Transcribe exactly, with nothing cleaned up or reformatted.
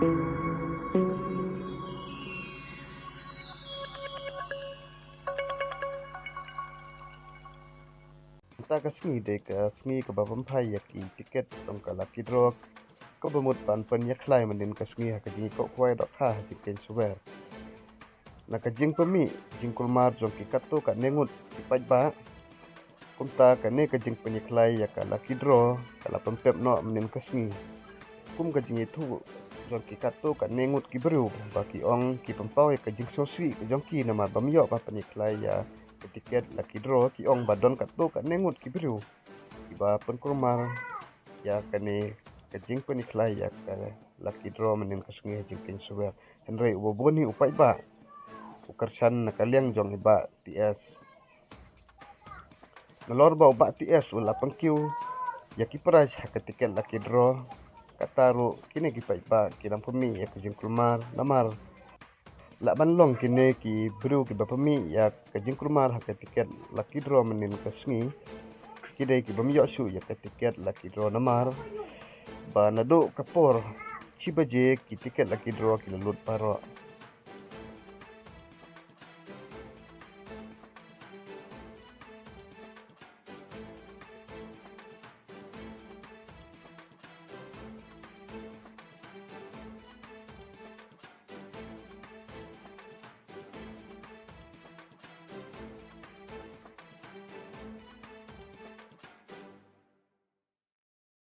Mynta ka sngi dei ka sngi kaba pynphai ïa ki tiket jong ka lucky draw kaba mut ban pynïakhlai mynnin ka sngi ha ka jingïakob khwai dohkha ha jingkhein swer. Na ka jingpynmih jingkulmar jong ki katto katne ngut ki paidbah, kumta kane ka jingpynïakhlai ïa ka lucky draw ka la pynpep noh mynnin ka sngi. Kum ka jingïathuh jong ki katto katne ngut ki briew ba ki ong ki pynpaw ïa ka jingsngewsih ka jong ki namar bym ïoh ba pynïakhlai ïa ka tiket lucky draw, ki ong ba don katto katne ngut ki briew kiba pynkulmar ïa kane ka jingpynïakhlai ïa ka lucky draw mynnin ka sngi ha jingkhein swer. Hynrei uba bun hi u paidbah u kyrshan na ka liang jong i Bah T S. Nalor ba u Bah T S u la pynkiew ïa ki prize ha ka tiket lucky draw, kata ruh kine ki paidbah ki dang pynmih ïa ka jingkulmar namar lah ban long kine ki briew kiba pynmih ïa ka jingkulmar ha ka tiket lucky draw mynnin ka sngi ki dei ki bym ïoh shuh ïa ka tiket lucky draw namar ba naduh ka por shi baje ki tiket lucky draw ki la lut baroh.